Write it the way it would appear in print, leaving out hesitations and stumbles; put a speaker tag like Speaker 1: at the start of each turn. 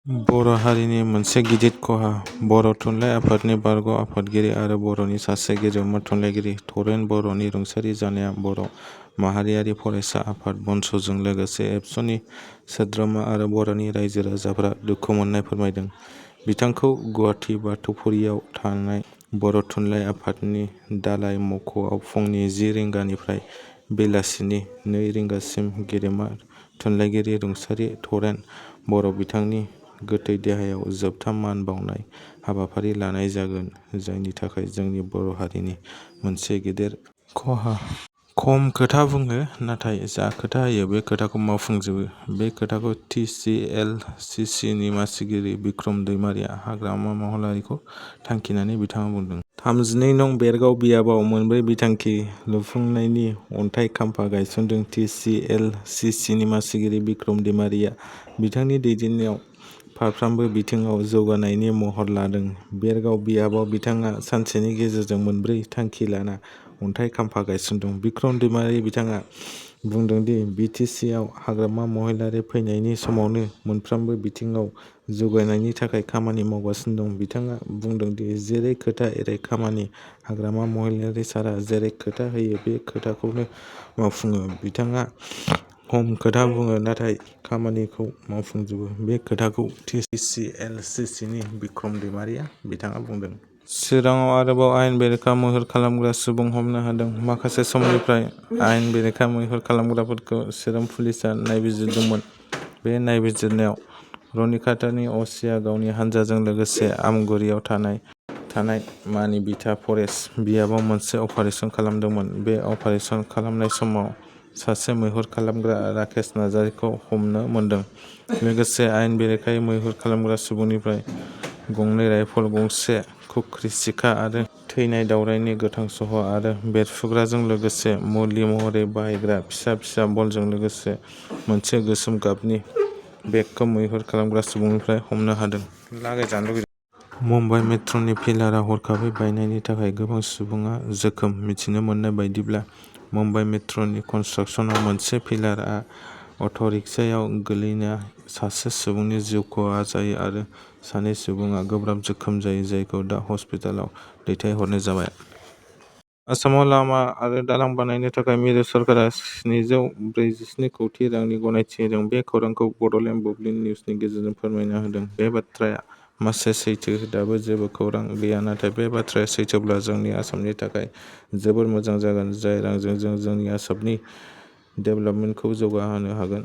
Speaker 1: बर' हारिनि मोनसे गिदिर खहा। बर' थुनलाइ आफादनि बारग' आफादगिरि आरो बर'नि सासे गेदेमा थुनलाइगिरि तरुन बर'नि रुंसारि जानाया बर' माहारियारि फरायसा आफाद बन्स'जों लोगोसे एबसुनि सोद्रोमा आरो बर'नि रायजो राजाफोरा दुखु मोननाय फोरमायदों। बिथांखौ गुवाहाटी बाथौफुरियाव थानाय बर' थुनलाइ आफादनि दालाइ मख'आव फुंनि 10 रिंगानिफ्राय बेलासिनि 2 रिंगासिम गेदेमा थुनलाइगिरि रुंसारि तरुन बर' बिथांनि गोथै देहायाव जोबथा मान बाउनाय हाबाफारि लानाय जागोन, जायनि थाखाय जोंनि बर' हारिनि मोनसे गेदेर खहा। खम खोथा बुङो, नाथाय जा खोथा होयो बे खोथाखौ मावफुंजोबो। बे खोथाखौ TCL/CCनि मासिगिरि बिक्रम दैमारिया हाग्रामा महिलारीखौ थांखिनानै बिथाङा बुंदों। 32 नं बेरगाव बियाबाव मोनब्रै बिथांखि लुफुंनायनि अन्थाइ खाम्फा गायसनदों TCL/CCनि मासिगिरि बिक्रम दैमारिया बिथांनि दैदेननायाव फारफ्रोमबो बिथिङाव जौगानायनि महर लादों। बेरगाव बियाबाव बिथाङा सानसेनि गेजेराव मोनब्रै थांखि लाना अन्थाइ खाम्फा गायसनदों। बिक्रम दैमारि बिथाङा बुंदोंदि BTCआव हाग्रामा महिलारी फैनायनि समावनो मोनफ्रोमबो बिथिङाव जौगानायनि थाखाय खामानि मावगासिनो दं। बिथाङा बुंदोंदि जेरै खोथा एरै खामानि। हाग्रामा महिलारी सारआ जेरै खोथा होयो बे खोथाखौनो मावफुङो। बिथाङा खम खोथा बुङो, नाथाय खामानिखौ मावफुंजोबो। बे खोथाखौ TCL/CCनि बिक्रम दैमारिया बिथाङा बुंदों। चिराङाव आरोबाव आयेन बेरेखा मैहुर खालामग्रा सुबुं हमनो हादों। माखासे समनिफ्राय आयेन बेरेखा मैहुर खालामग्राफोरखौ चिरां पुलिसआ नायबिजिरदोंमोन। बे नायबिजिरनायाव रुनिखातानि असिया गावनि हानजाजों लोगोसे आमगुरियाव थानाय मानि बिथा फरेस्ट बियाबाव मोनसे अपारेसन खालामदोंमोन। बे अपारेसन खालामनाय समाव सासे मैहुर खालामग्रा राकेश नार्जारिखौ हमनो मोनदों। लोगोसे आयेन बेरेखायै मैहुर खालामग्रा सुबुंनिफ्राय 2 राइफल, 1 खुख्रि सिखा आरो थैनाय दावरायनि गोथां सह' आरो बेरफ्रुग्राजों लोगोसे मुलि महरै बाहायग्रा फिसा फिसा बलजों लोगोसे मोनसे गोसोम गाबनि बेगखौ मैहुर खालामग्रा सुबुंनिफ्राय हमनो हादों। मुम्बाइ मेट्र'नि पिलारआ हरखाबै बायनायनि थाखाय गोबां सुबुङा जोखोम। मिथिनो मोननाय बायदिब्ला, मुम्बाइ मेट्र'नि कन्स्ट्राक्शनाव मोनसे पिलारआ अट'रिक्सायाव गोलैना सासे सुबुंनि जिउ खहा जायो आरो 2 सुबुङा गोब्राब जोखोम जायो, जायखौ दा हस्पिटालाव दैथायहरनाय जाबाय। आसामाव लामा आरो दालां बानायनो थाखाय मिरु सरकारा 747 कौटि रांनि गनायथि होदों। बे खौरांखौ बड'लेण्ड बुब्लि निउजनि गेजेरजों फोरमायना होदों। बे बाथ्राया मासे सैथो? दाबो जेबो खौरां गैया, नाथाय बे बाथ्राया सैथोब्ला जोंनि आसामनि थाखाय जोबोद मोजां जागोन। जाय रांजों जों जोंनि आसामनि डेभेलपमेन्टखौ जौगाहोनो हागोन।